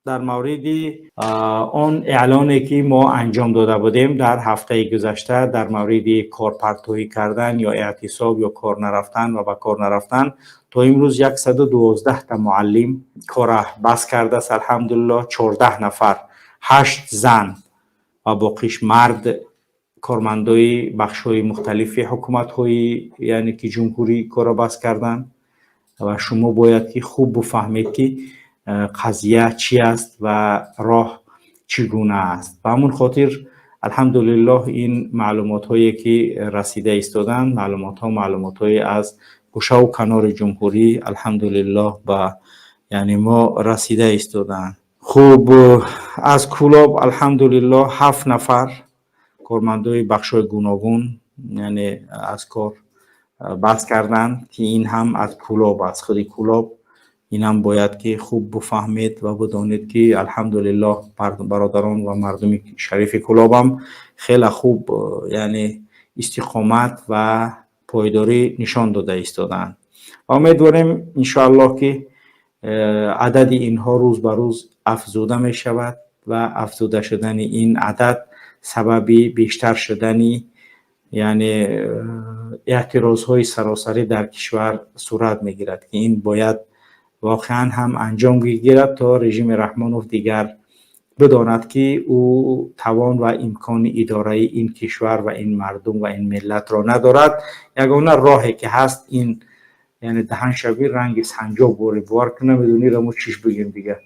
Дар мавриди он эълоне, ки мо анҷом дода будем дар ҳафтаи гузашта дар мавриди корпартоӣ кардан ё эътисоб ё кор нарафтан ва ба кор нарафтан, то имрӯз 112 та муаллим кора бас кардааст, алҳамдулиллоҳ. 14 нафар, ҳашт зан ва боқиш мард, кормандои бахшҳои мухталифи ҳукуматҳои, яъне ки ҷумҳурӣ, кора бас карданд. Ва шумо бояд ки хуб бифаҳмед, ки қазия чӣ аст ва роҳ чӣ гуна аст. Ба ҳамон хотир, алҳамдулиллоҳ, ин маълумотҳое, ки расида истоданд, маълумотҳо, маълумотҳое аз гӯшаву канори ҷумҳурӣ, алҳамдулиллоҳ, ба яъне мо расида истодаанд. Хуб, аз Кӯлоб, алҳамдулиллоҳ, ҳафт нафар кормандои бахшҳои гуногун, яъне аз кор бас карданд, ки ин ҳам аз Кӯлоб, аз худи Кӯлоб. Инам бояд ки хуб бифаҳмед ва бидонед, ки алҳамдулиллоҳ, бародарон ва мардуми шарифи Кӯлобам хеле хуб, яъне истиқомат ва пойдорӣ нишон дода истодаанд. Ва умедворем, иншоаллоҳ, ки адади инҳо рӯз ба рӯз афзуда мешавад ва афзуда шудани ин адад сабаби бештар шудани, яъне эътирозҳои саросарӣ дар кишвар сурат мегирад, ки ин бояд воқеан ҳам анҷом бигирад, то режими Раҳмонов дигар бидонад, ки ӯ тавон ва имкони идораи ин кишвар ва ин мардум ва ин миллатро надорад. Ягона роҳе, ки ҳаст, ин яъне даҳаншавӣ ранги санҷоб бори. Бовар кунам, медонӣ, рамо чиш бигем дигар.